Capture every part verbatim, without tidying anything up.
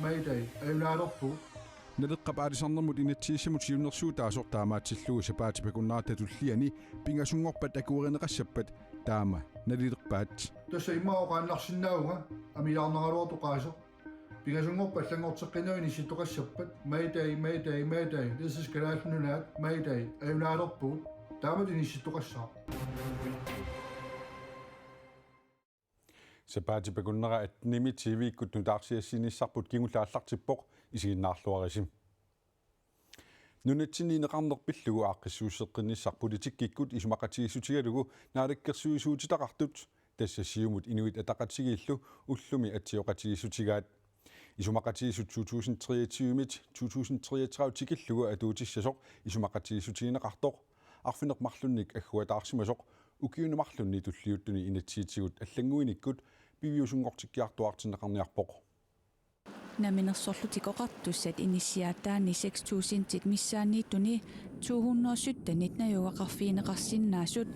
Mayday, ajunaalerpugut. Naleqqap aalisarnermut inatsisissamut siunnersuutaasoq taamaatsillugu sapaatip akunnerata tulliani pingasunngorpat akuerineqassappat taama nalilerpaat. Tassa immaqa oqaannarsinnaavunga amiilaarneraluartoq oqaaseq. Pingasunngorpat allanngorteqqinnerit inissittoqassappat. Mayday, mayday, mayday. This is Kalaallit Nunaat. Mayday, ajunaalerpugut. Taamatut inissittoqassaaq. Sapaatip akunnera attenimi T V-kkut nutaarsiassinissarput kingulleq aallartippoq, isiginnaarluarisi. Nunatsinni ineqarneq pillugu aaqqissuusseqqinnissaq politikkikkut isumaqatigiissutigalugu naalakkersuisuutitaqartut, tassa Siumut Inuit Ataqatigiillu ullumi atsioqatigiissutigaat. Isumaqatigiissut to tusind treogtyve-mit to tusind treogtredive tikillugu atuutissasoq isumaqatigiissutigineqartoq arfineq-marlunnik agguataarsimasoq ukiuni marlunni tulliuttuni inatsisitigut allannguinikkut piviusunngortikkiartuaartinneqarniarpoq. Namminersorlutik Oqartussat inissiaataanni seks tusindit missaanniittuni to hundrede og syttenit najugaqarfigineqarsinnaasut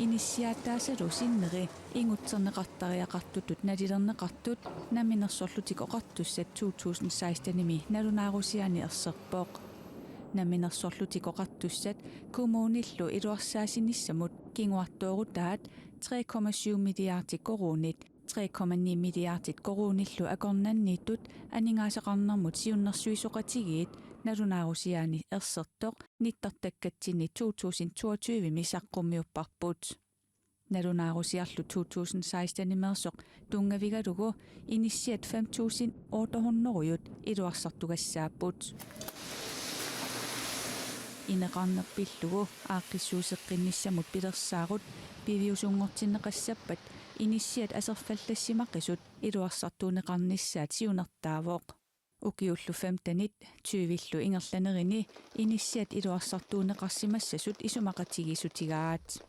inissiaataasalu sinneri ingutserneqartariaqartutut nalilerneqartut Namminersorlutik Oqartussat to tusind sekstenimi nalunaarusiaani erserpoq. Namminersorlutik Oqartussat kommunillu iluarsaasinissamut kinguartoorutaat tre komma syv milliardi koruunit, tre komma ni milliardit koruunillu akornanniittut aningaasaqarnermut siunnersuisoqatigiit nalunaarusiaani ersertoq nittartakkatsinni to tusind toogtyve-mi saqqummiupparput. Nalunaarusiarlu to tusind seksten-imeersoq tunngavigalugu inissiat fem tusind otte hundrede iluarsartugassaapput. Ineqarneq pillugu aaqqissuusseqqinnissamut pilersaarut piviusunngortinneqassappat inissiat aserfallassimaqisut iluarsartuunneqarnissaat siunertaavoq. Ukiullu femtenit tyvillu ingerlanerini inissiat iluarsartuunneqarsimassasut isumaqatigiissutigaat.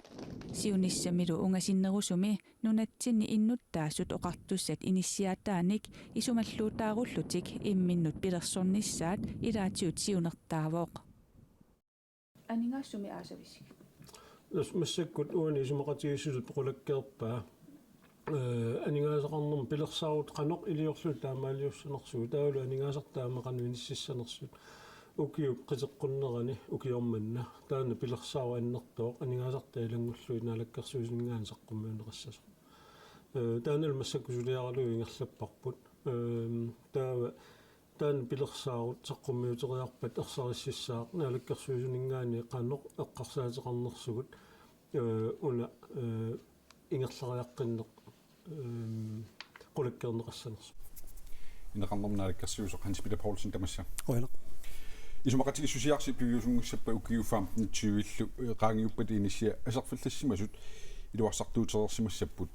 Siunissamilu ungasinnerusumi nunatsinni innuttaasut oqartussat inissiaataanik isumalluutaarullutik imminnut pilersornissaat ilaatigut siunertaavoq. Aningaasat sumi aasavisigit? Tassa massakkut uani isumaqatigiissutut qulakkeerpaa, ee, aningaasaqarnermut pilersaarut qanoq iliorluta taamaaliussanersugut, taavalu aningaasartaa aamma qanoq inississanersut. Ukiup qiteqqunnerani ukioq manna taanna pilersaarut annertooq aningaasartai ilanngullugit naalakkersuisuninngaanniit saqqummiunneqassasoq. Ee, taannalu massakkut suliaralugu ingerlapparput. Ee, taava taanna pilersaarut saqqummiuteriarpat ersarississaaq naalakkersuisuninngaanniit qanoq eqqarsaateqarnersugut, ee, una, ee, ingerlariaqqinneq, em, qulakkeerneqassanersoq. Ineqarnermut naalakkersuisoq Hans Peter Poulsen, tamassa. Qujanaq. Isumaqatigiissusiarsi piviusunngussappat ukiut femten tyvillu, ee, qaangiuppata inissiat aserfallassimasut iluarsartuutereersimassapput.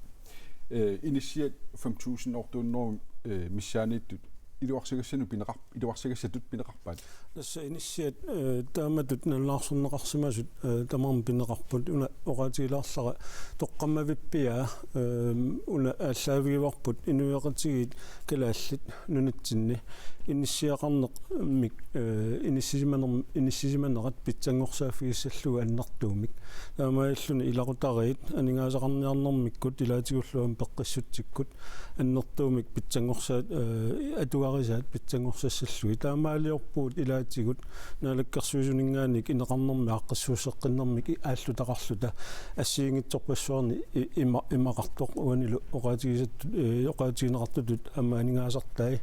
Ee, inissiat fem tusind otte hundrede, ee, missaanniittut iluarsagassanut pineqar-, iluarsagassatut pineqarpaat? Tassa inissiat, ee, taamatut nalunaarsorneqarsimasut, ee, tamarmik pineqarput, una oqaatigilaarlara toqqammavippiaa, ee, una aallaavigivarput inuiaqatigiit kalaallit nunatsinni inissiaqarnermik, ee, inissisimaner-, inissisimanerat pitsanngorsaaffigissallugit annertuumik. Taamaalilluni ilaqutariit aningaasaqarniarnermikkut ilaatigullu aamma peqqissutsikkut annertuumik pitsanngorsaat, ee, atugarisaat pitsanngorsaassallugit. Taamaaliorpugut ilaatigut naalakkersuisuninngaanniit ineqarnermik aaqqissuusseqqinnermik i-, aallutaqarluta assigiinngitsorpassuarnik i-, ima-, imaqartoq uanilu oqaatigisattut, ee, oqaatigineqartutut aamma aningaasartai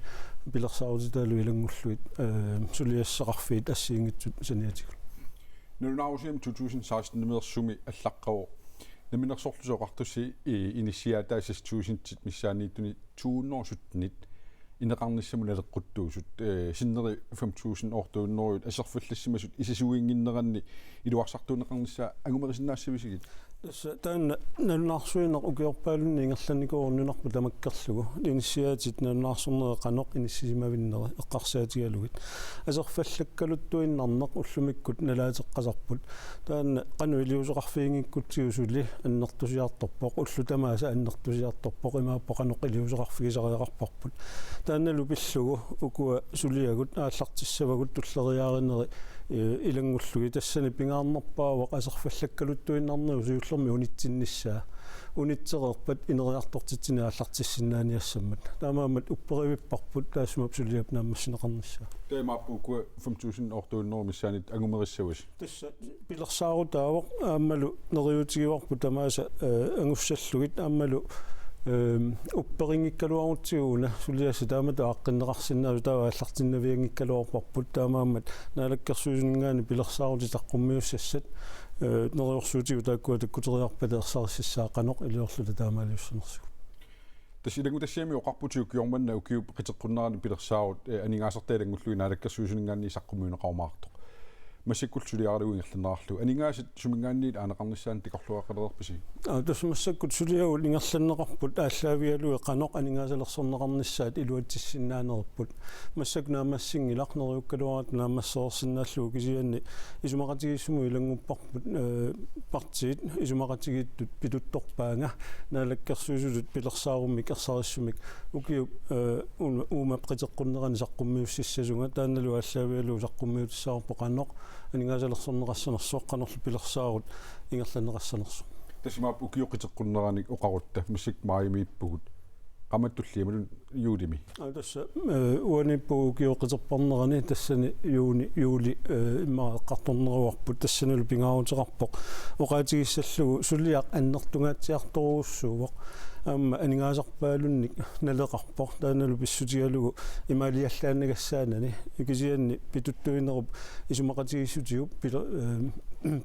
pilersaarutitaalu ilanngullugit, ee, suliassaqarfiit assigiinngitsut saniatigut. Nalunaarusiami to tusind seksten-imeersumi allaqqavoq Namminersorlutik Oqartussat, ee, inissiaataat seks tusindit missaanniittuni to hundrede syttenit ineqarnissamut naleqquttuusut, ee, sinneri fem tusind otte hundrede aserfallassimasut isaasuinnginneranni iluarsartuunneqarnissaa angumerisinnaassavisigit? Tassa taanna nalunaarsuineq ukiorpaalunni ingerlannikuuvoq nunarput tamakkerlugu. Inissiaatit nalunaarsornerat qanoq inissisimavinneri eqqarsaatigalugit. Aserfallakkaluttuinnarneq ullumikkut nalaateqqasarput. Taanna qanoq iliuuseqarfiginngikkutsigu suli annertusiartorpoq, ullut tamaasa annertusiartorpoq, imaappoq qanoq iliuuseqarfigisariaqarparput. Taannalu pillugu ukua suliagut aallartissavagut tulleriiaarineri, ee, ilanngullugit, tassani pingaarnerpaavoq aserfallakkaluttuinnarnerup siullermik unitsinnissaa. unitsereerpat ineriartortitsineq aallartissinnaaniassammat. Taamaammat upperivipparput taassuma suliap naammassineqarnissaa. Taamaappoq ukua fem tusind otte hundrede missaanni angumerissavasi. Tassa pilersaarutaavoq aammalu neriuutigivarput tamaasa, eh, angussallugit aammalu, eh, upperinngikkaluarutsigu una suliassaq taamatut aaqqinneqarsinnaasoq taava aallartinnavianngikkaluarparput taamaammat Naalakkersuisuninngaanniit pilersaarutit saqqummiussassat, eh, neriorsuutigut taakkua takkuteriarpata ersarissassaat qanoq iliorluta taamaaliussanersugut. Tassa ilanngutassiami oqarputit ukioq manna ukiup qiteqqunnerani pilersaarut, eh, aningaasartai ilanngullugit Naalakkersuisuninngaanniit saqqummiunneqarumaartoq. Massakkut suliaralugu ingerlanneqarlugu. Aningaasat suminngaanniit aaneqarnissaanut takorluugaluarpisi? Aa, tassa massakkut suliavut ingerlanneqarput aallaavigalugu qanoq aningaasalersorneqarnissaat iluatsissinnaanerput. Massakkut naammassinngilaq neriukkaluaratta naammassereersinnaallugu kisianni isumaqatigiissumut ilanngupparput, eh, partiit isumaqatigiittut pituttorpaannga Naalakkersuisutut pilersaarummik ersarissumik ukiup, eh, un-, uuma qiteqqunnerani saqqummiussissasunga taannalu aallaavigalugu saqqummiutissavarput qanoq aningaasalersorneqassanersoq qanorlu pilersaarut ingerlanneqassanersoq. Tassa imaappoq ukiup qiteqqunnerani oqarutta massakkut maajimiippugut qaammatit tulliit imaluunniit juulimi. Aa, tassa, eh, uaniippugut ukiup qiterparnerani tassani juuni, juuli, eh, immaqa eqqartorneruarput tassanilu pingaaruteqarpoq oqaatigissallugu suliaq annertungaatsiartorujussuuvoq. Aamma aningaasarpaalunnik naleqarpoq taannalu pissutigalugu imaaliallaannagassaanani kisianni pituttuinerup isumaqatigiissutigut pilo-, eh,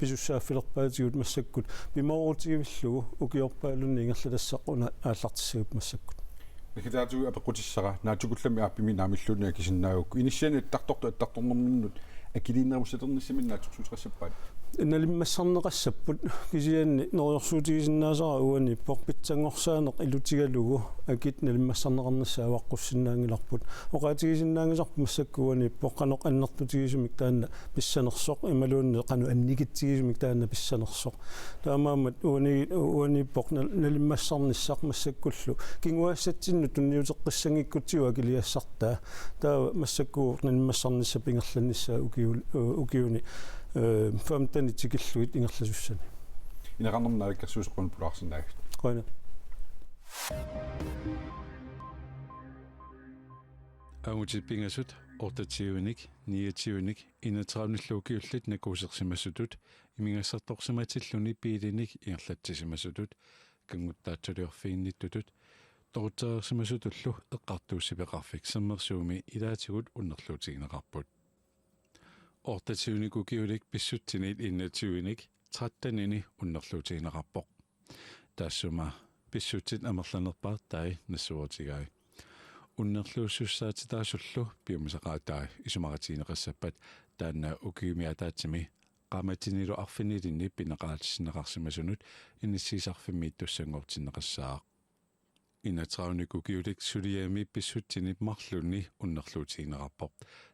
pisussaaffilerpaatigut massakkut pimoorutigivillugu ukiorpaalunni ingerlatassaq una aallartissagippoq massakkut. Naggataatigut apeqqutissara naatsukullammik aappimmi naamilluunniit akisinnaagukku. Inissianik attartortut attartornerminnut akiliinerussalernissaminnik naatsorsuuteqassappat? Nalimmassarneqassapput kisianni neriorsuutigisinnaasara uaniippoq pitsanngorsaaneq ilutigalugu akit nalimmassarneqarnissaat avaqqussinnaanngilarput. Oqaatigisinnaanngisarput massakkut uaniippoq qanoq annertutigisumik taanna pissanersoq imaluunniit qanoq annikitsigisumik taanna pissanersoq. Taamaammat uani-, uaniippoq nal-, nalimmassarnissaq massakkullu kinguaassatsinnut tunniuteqqissanngikkutsigu akiligassartaa. Taava massakkut nalimmassarnissap ingerlannissaa ukiu-, ukiuni, eh, femtenit tikillugit ingerlasussani. Ineqarnermut naalakkersuisoq qujanaq pulaarsinnaagavit. Qujanaq. Angutit pingasut otteogtyvenik, niogtyvenik, enogtredivenillu ukiullit nakuusersimasutut, imigassartorsimatilluni biilinik ingerlatsisimasutut, kannguttaatsuliorfiginnittutut, torutsereersimasutullu eqqartuussiveqarfik Sermersuumi ilaatigut unnerluutigineqarput. Otteogtyvenik ukiulik pissutsinit enogtyvenik trettenini unnerluutigineqarpoq. Taassuma pissutsit amerlanerpaartai nassuerutigai. Unnerluussussaatitaasullu piumasaqaatai isumaqatigineqassappat taanna ukiumi ataatsimi qaammatinilu arfinilinni pineqaatissinneqarsimasunut inissiisarfimmiittussanngortinneqassaaq. Enogtredivenik ukiulik suliami pissutsinit marlunni unnerluutigineqarpoq.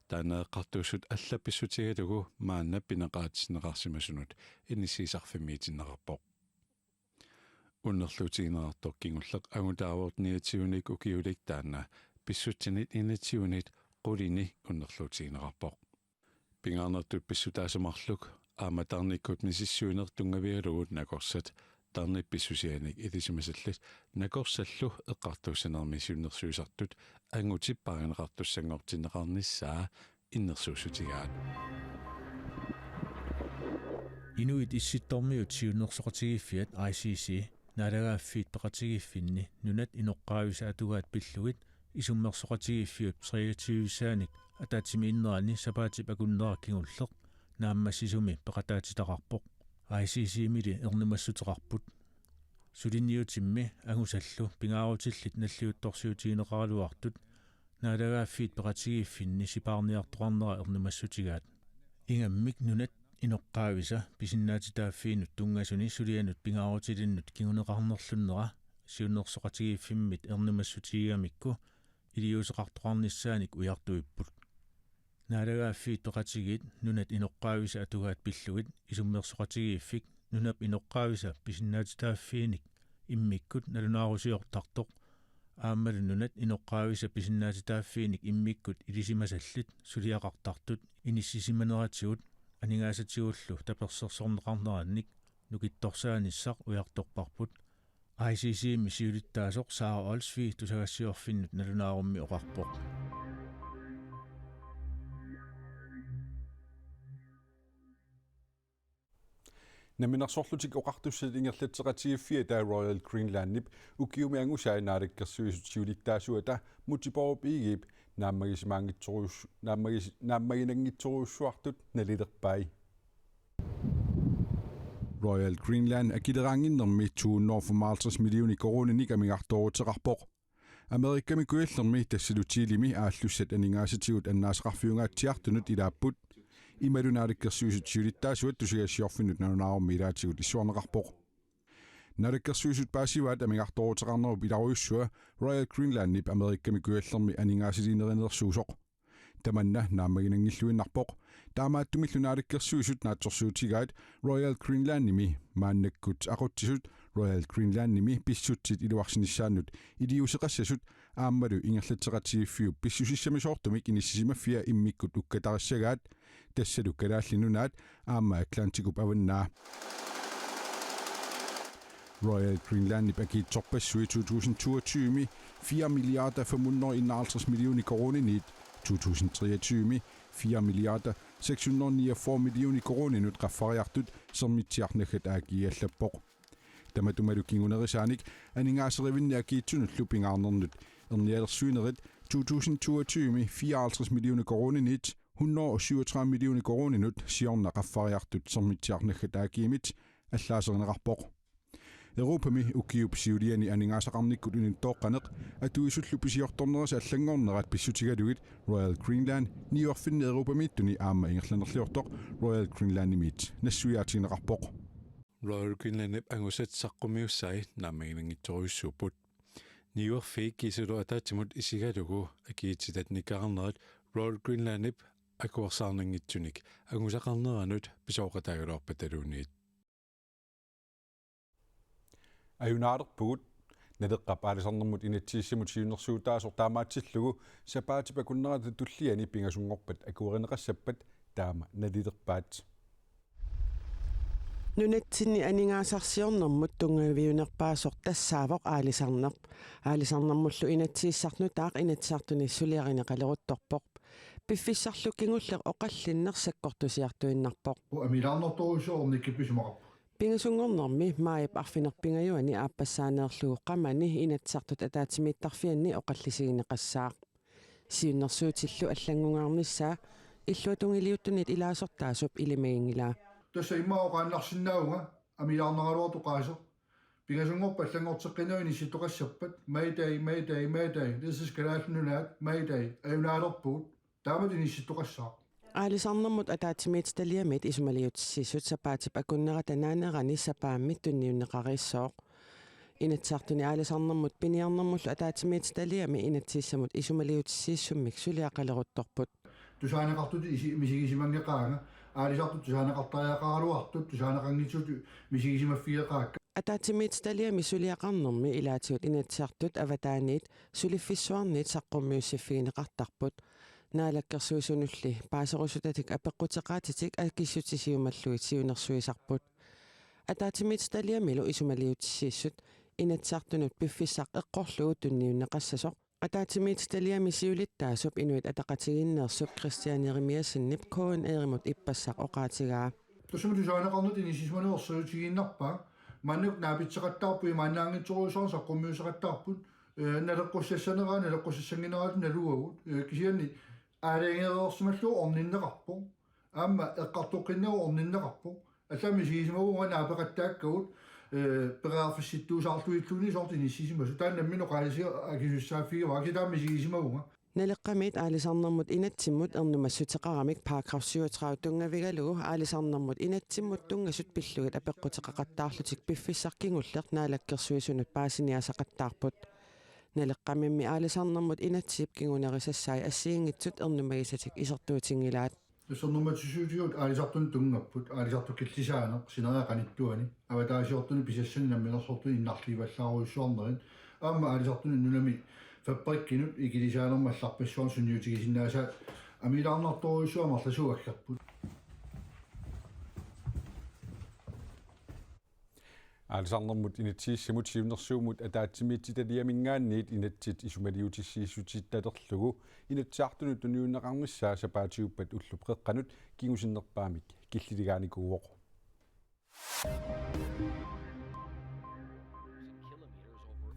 Taanna eqqartuussut alla pissutigalugu maanna pineqaatissinneqarsimasunut inissiisarfimmiitinneqarpoq. Unnerluutigineqartoq kingulleq angutaavoq niogtyvenik ukiulik taanna pissutsinit enogtyvenit qulini unnerluutigineqarpoq. Pingaarnertut pissutaasoq marluk aamma tarnikkut misissuineq tunngavigalugu nakorsat tarnip pissusianik ilisimasallit nakorsallu eqqartuussinermi siunnersuisartut angutip paarineqartussanngortinneqarnissaa innersuussutigaat. Inuit Issittormiut Siunnersoqatigiiffiat I C C Naalagaaffiit Peqatigiiffinni nunat inoqqaavisa atugaat pillugit isummersoqatigiiffiup treogtyvesaanik ataatsimiinnerani sapaatip akunnera kingulleq naammassisumi peqataatitaqarpoq. I C C-mili ernumassuteqarput. Suliniutimmi angusallu pingaarutillit nalliuttorsiutigineqaraluartut Naalagaaffiit Peqatigiiffinni sipaarniartoqarnera ernumassutigaat. Ingammik nunat inoqqaavisa pisinnaatitaaffiinut tunngasuni sulianut pingaarutilinnut kinguneqarnerlunnera siunnersoqatigiiffimmit ernumassutigigamikku iliuuseqartoqarnissaanik ujartuipput. Naalagaaffiit Peqatigiit nunat inoqqaavisa atugaat pillugit isummersoqatigiiffik nunap inoqqaavisa pisinnaatitaaffiinik immikkut nalunaarusiortartoq aammalu nunat inoqqaavisa pisinnaatitaaffiinik immikkut ilisimasallit suliaqartartut inissisimaneratigut aningaasatigullu tapersersorneqarnerannik nukittorsaanissaq ujartorparput. I C C-mi siulittaasoq Sara Olsvig tusagassiorfinnut nalunaarummi oqarpoq. Namminersorlutik Oqartussat ingerlatseqatigiiffiata Royal Greenlandip ukiumi angusai Naalakkersuisut siulittaasuata Múte Bourup Egedep naammagisimaanngitsorujus-, naammagis-, naammaginanngitsorujussuartut nalilerpai. Royal Greenland akileraannginnermi to hundrede femoghalvtreds millioner koruuninik amigartooruteqarpoq. Amerikami Kujallermi tassalu Chilemi aallussat aningaasatigut annaasaqarfiungaatsiartunut ilaapput. Imalu Naalakkersuisut siulittaasuat tusagassiorfinnut nalunaarummi ilaatigut issuarneqarpoq. Naalakkersuisut paasivaat amigartooruteqarnerup ilarujussua Royal Greenlandip Amerikami Kujallermi aningaasaliinersuusoq. Tamanna naammaginanngilluinnarpoq. Taamaattumillu Naalakkersuisut naatsorsuutigaat Royal Greenlandimi maannakkut aqutsisut Royal Greenlandimi pissutsit iluarsinissaannut iliuuseqassasut aammalu ingerlatseqatigiiffiup pissusissamisoortumik inissisimaffia immikkut ukkatarissagaat, tassalu Kalaallit Nunaat aamma Atlantikup avannaa. Royal Greenlandip akiitsorpassui to tusind toogtyve fire milliarder fem hundrede enoghalvtreds millioner koruuninik, to tusind treogtyve fire milliarder seks hundrede niogfyrre millioner koruuninut qaffariartut Sermitsiaq.gl-imi allappoq. Tamatumalu kingunerisaanik aningaaserivinni akiitsunullu pingaarnernut ernialersuinerit to tusind toogtyve fireoghalvtreds millioner koruuninik hundrede og syvogtredive millioner koruuninut siorna qaffariartut Sermitsiaq.gl-imit allaaserineqarpoq. Europami ukiup siuliani aningaasaqarnikkut inuttooqqaneq atuisullu pisiortornerisa allanngornerat pissutigalugit Royal Greenland niuerfinni Europamiittuni aamma ingerlanerliortoq Royal Greenlandimiit nassuiaatigineqarpoq. Royal Greenlandip angusat saqqummiussai naammaginanngitsorujussuupput. Niuerfiit kiisalu ataatsimut isigalugu akiitsitat nikkaarnerat Royal Greenlandip akuersaarnanngitsunik angusaqarneranut pisooqataagaluarpataluunniit. Ajunaalerpugut. Naleqqap aalisarnermut inatsisissamut siunnersuutaasoq taamaatsillugu sapaatip akunnerata tulliani pingasunngorpat akuerineqassappat taama nalilerpaat. Nunatsinni aningaasarsiornermut tunngaviunerpaasoq tassaavoq aalisarneq. Aalisarnermullu inatsisissaq nutaaq Inatsisartuni suliarineqaleruttorpoq. Piffissarlu kingulleq oqallinneq sakkortusiartuinnarpoq. Amiilaarnartorujussuarnik kippisimaqarpoq. Pingasunngornermi maajip arfineq-pingajuani aappassaaneerlugu qamani Inatsisartut ataatsimiittarfianni oqallisigineqassaaq. Siunnersuutillu allanngungaarnissaa illuatungiliuttunit ilaasortaasup ilimaginngilaa. Tassa immaqa oqaannarsinnaavunga amiilaarneraluartoq oqaaseq. Pingasunngorpat allanngorteqqinnagu inissittoqassappat: Mayday, mayday, mayday. This is Kalaallit Nunaat, mayday. Ajunaalerpugut. Taamatut inissittoqassaaq. Aalisarnermut ataatsimiititaliamit isumaliutissiissut sapaatip akunnerata naanerani sapaammi tunniunneqarissooq. Inatsisartuni aalisarnermut piniarnermullu ataatsimiititaliami inatsisissamut isumaliutissiissummik suliaqaleruttorput. Tusaaneqartutut isi-, misigisimanngeqaanga, aalisartut tusaaneqartariaqaraluartut tusaaneqanngitsutut misigisimaffigeqaakka. Ataatsimiititaliami suliaqarnermi ilaatigut Inatsisartut avataaniit suliffissuarniit saqqummiussiffigineqartarput. Naalakkersuisunulli paaserusutatik apeqquteqaatitik akissutisiumallugit siunnersuisarput. Ataatsimiititaliamilu isumaliutissiissut Inatsisartunut piffissaq eqqorlugu tunniunneqassasoq ataatsimiititaliami siulittaasup Inuit Ataqatigiinneersup Kristian Jerimiassenip K N R-imut ippassaq oqaatigaa. Tassami tusaaneqarneq inissisimaneq ersigiinnarpaa. Maannakkut naapitseqattaarput imaannaanngitsorujussuarnik saqqummiusseqattaarput. Ee, naleqqussassaneraa, naleqqussassanngikkaluarluta naluagut. Ee, kisianni aalajangereersimallugu orninneqarpoq. Aamma eqqartoqqinnagu orninneqarpoq. Allaat misigisimavunga naapeqattaakkagut, ee, periarfissittuusaarlutilluunniit soorlu inissisimasut. Taanna nammineq oqaasii akisussaaffigivara, kisianni taama misigisimavunga. Naleqqamiit aalisarnermut inatsimmut ernumassuteqaramik paragraf syvogtredive tunngavigalugu aalisarnermut inatsimmut tunngasut pillugit apeqquteqaqattaarlutik piffissaq kingulleq Naalakkersuisunut paasiniaasaqattaarput. Naleqqamimmi aalisarnermut inatsisip kingunerisassai assigiinngitsut ernumagisatik isertuutinngilaat. Tassa ernumassutigut aalisartunut tunngapput, aalisartut killisaaneq, sineriak qanittuani, avataasiortuni pisassanik namminersortunik innarliivallaarujussuarnerit, aamma aalisartunut nunami fabrikkinut ikilisaanermut allarpassuarnut sunniutigisinnaasaat amiilaarnartorujussuaq amerlasuut aggerput. Aalisarnermut inatsisissamut siunnersuummut ataatsimiititaliaminngaanniit inatsit isumaliutissiissutittalerlugu Inatsisartunut tunniunneqarnissaa sapaatiuppat ullup qeqqanut kingusinnerpaamik killiligaanikuuvoq.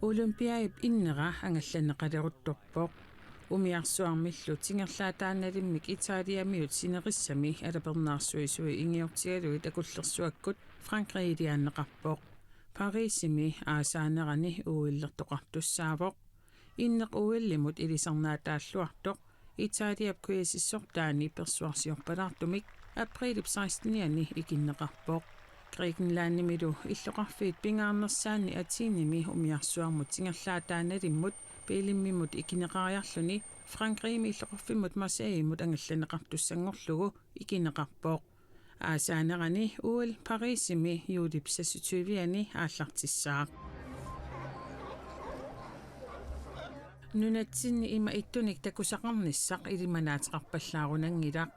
Olympiaip innera angallanneqaleruttorpoq. Umiarsuarmillu tingerlaataannalimmik Italiamiut sinerissami alapernaarsuisui ingiortigalugit akullersuakkut Frankrig ilianneqarpoq. Parisimi aasaanerani O L-ertoqartussaavoq. Inneq O L-imut ilisarnaataalluartoq Italiap kujasissortaani persuarsiorpalaartumik aprilip sekstenianni ikinneqarpoq. Grækenlandimilu illoqarfiit pingaarnersaanni Athenimi umiarsuarmut tingerlaataannalimmut B L M-imut ikinneqariarluni Frankrigimi illoqarfimmut Marseillemut angallanneqartussanngorlugu ikinneqarpoq. Aasaanerani O L Parisimi juulip seksogtyvianni aallartissaaq. Nunatsinni ima ittunik takusaqarnissaq ilimanaateqarpallaarunanngilaq.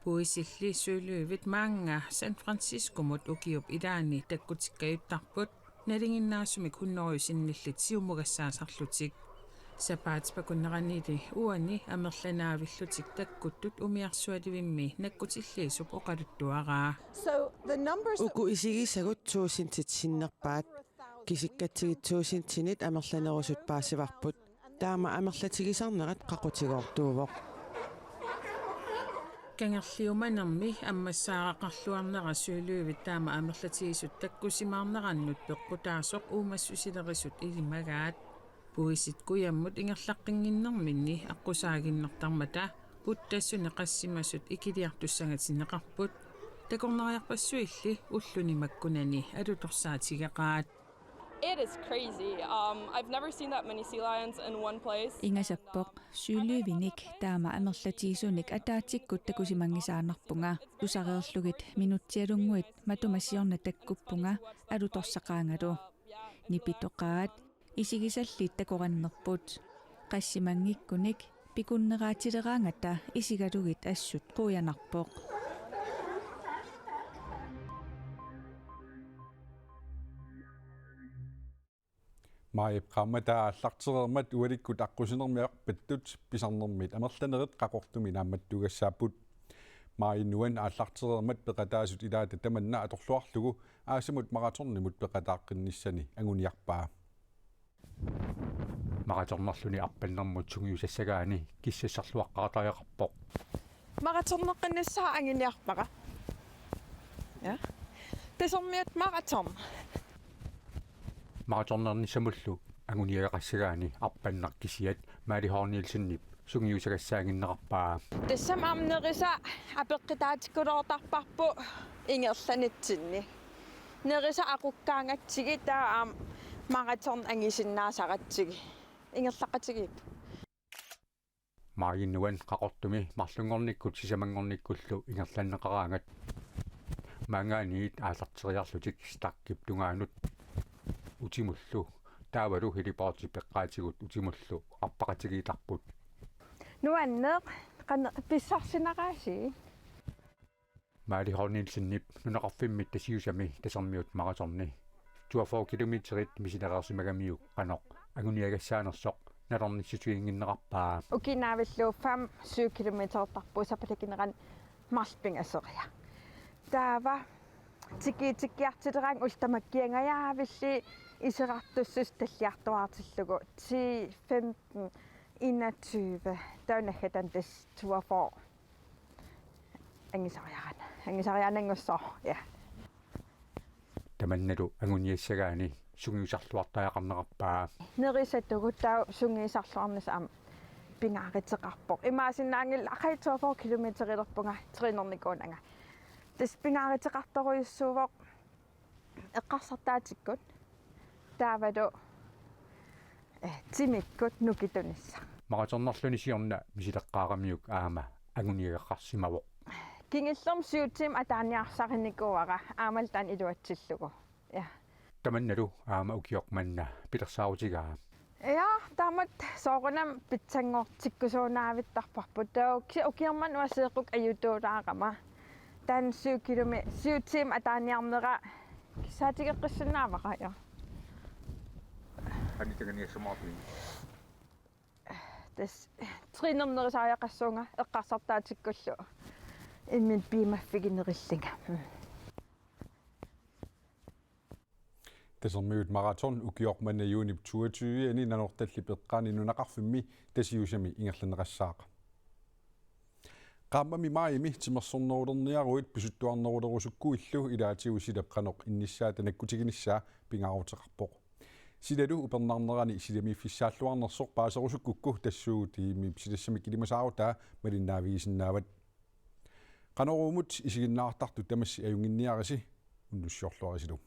Puisilli søløvit maannga San Franciscomut ukiup ilaani takkutikkajuttarput, nalinginnaasumik hunnorujusinnillit siumugassaasarlutik. Sapaatip akunneranili uani amerlanaavillutik takkuttut umiarsualivimmi nakkutilliisup oqaluttuaraa. So the numbers that Uku isigisagut tuusintit sinnerpaat. Kisikkatsigit tuusintinit amerlanerusut paasivarput. Taama amerlatigisarnerat qaqutigoortuuvoq. Kangerliumanermi ammassaaraqarluarnera søløvit taama amerlatigisut takkusimaarnerannut peqqutaasoq uumassusilerisut ilimagaat. Puisit kujammut ingerlaqqinnginnerminni aqqusaaginnartarmata puttassuni qassimasut ikiliartussangatinneqarput. Takornariarpassuilli ulluni makkunani alutorsaatigeqaat. It is crazy. Um, I've never seen that many sea lions in one place. Ingasappoq, søløvinik taama amerlatigisunik ataatsikkut takusimanngisaannarpunga. Tusareerlugit minutsialunnguit matuma siorna takkuppunga alutorsaqaangalu. Nipitoqaat, isigisallit takorannerput. Qassimanngikkunik pikunneraatileraangata isigalugit assut quianarpoq. Maajip qaammataa aallartereermat ualikkut aqqusinermi arpattut pisarnermit amerlanerit Qaqortumi naammattuugassaapput. Maaji Nuan aallartereermat peqataasut ilaata tamanna atorluarlugu aasamut maratonimut peqataaqqinnissani anguniarpaa. Maratonnerluni arpannermut sungiusassagaanni kissassarluaqqaartariaqarpoq. Maratonneqqinnissaa anguniarpara. Ja. Tasermiut maraton. Maratonnernissamullu anguniagaqassagaanni arpanneq kisiat Maali Hall Nielsenip sungiusagassaaginnarpaa. Tassami aamma nerisa apeqqutaatikkuloortarparput ingerlanitsinni. Nerisa aqukkaangatsigit taava aamma maraton angusinnaasaratsigu. Ingerlaqatigiippoq. Maaji Nuan Qaqortumi marlunngornikkut sisamanngornikkullu ingerlanneqaraangat. Maanngaanniit aallarteriarlutik Starkip tungaanut utimullu taavalu heliportip eqqaatigut utimullu arpaqatigiittarput. Nuanneq, qanoq pissarsinaraasi? Maali Hall Nielsenip nunaqarfimmi Tasiusami tasermiut maratoni toogfyrre kilometerit misilereersimagamiuk qanoq anguniagassaanersoq nalornissutiginnginnerarpaa. Ukiup naavillugu fem syv kilometertarpugut sapaatip akunnera marluk pingasoriarlugit. Taava tikitikkiartileraangat ullut tamakkiangajavilli iserartussuseq talliartuaartillugu ti, femten, enogtyve, taava naggataani tassa toogfyrre. Angusariaqarnanga. Angusariaqanngussaaq. Ja. Tamannalu anguniassagaanni sungiusarluartariaqarnerarpaa. Nerisatugut taava sungiusarluarnissaq aamma pingaaruteqarpoq. Imaassinnaanngilaq aqagu toogfyrre kilometerilerpunga trænernikuunanga. Tassa pingaaruteqartorujussuuvoq eqqarsartaatikkut taavalu, eh, timikkut nukitunissaq. Maratonnerluni siorna misileqqaaramiuk aamma anguniagaqarsimavoq. Kingullermik syv timer ataaniarsarinikuuara aammalu taanna iluatsillugu. Ja. Tamannalu aamma ukioq manna pilersaarutigaa. Ja, taamatut soorunami pitsanngortikkusuunaavittarparput. Taava uki-, ukioq manna uanga seeqqukkut ajutuulaarama. Taanna syv kilometer, syv timer ataaniarnera Kissaatigeqqissinnaavara, ja. Qanitagani assamaarpin. Tassa trænernerusariaqassuunga eqqarsartaatikkullu imminut piumaffiginerillunga. Mm. Tasermiut maraton ukioq manna juunip toogtyve-ani Nanortallip eqqaani nunaqarfimmi Tasiusami ingerlanneqassaaq. Qaammami maajimi timersornerulerniaruit pisuttuarnerulerusukkuillu ilaatigut silap qanoq innissaata nakkutiginissaa pingaaruteqarpoq. Silalu upernarnerani silamiiffissaalluarnersoq paaserusukkukku tassuugut imminut silassamik ilimasaarutaa malinnaavigisinnaavaat. Qanoruumut isiginnaartartut tamassi ajunnginniarisi, unnussiorluarisilu.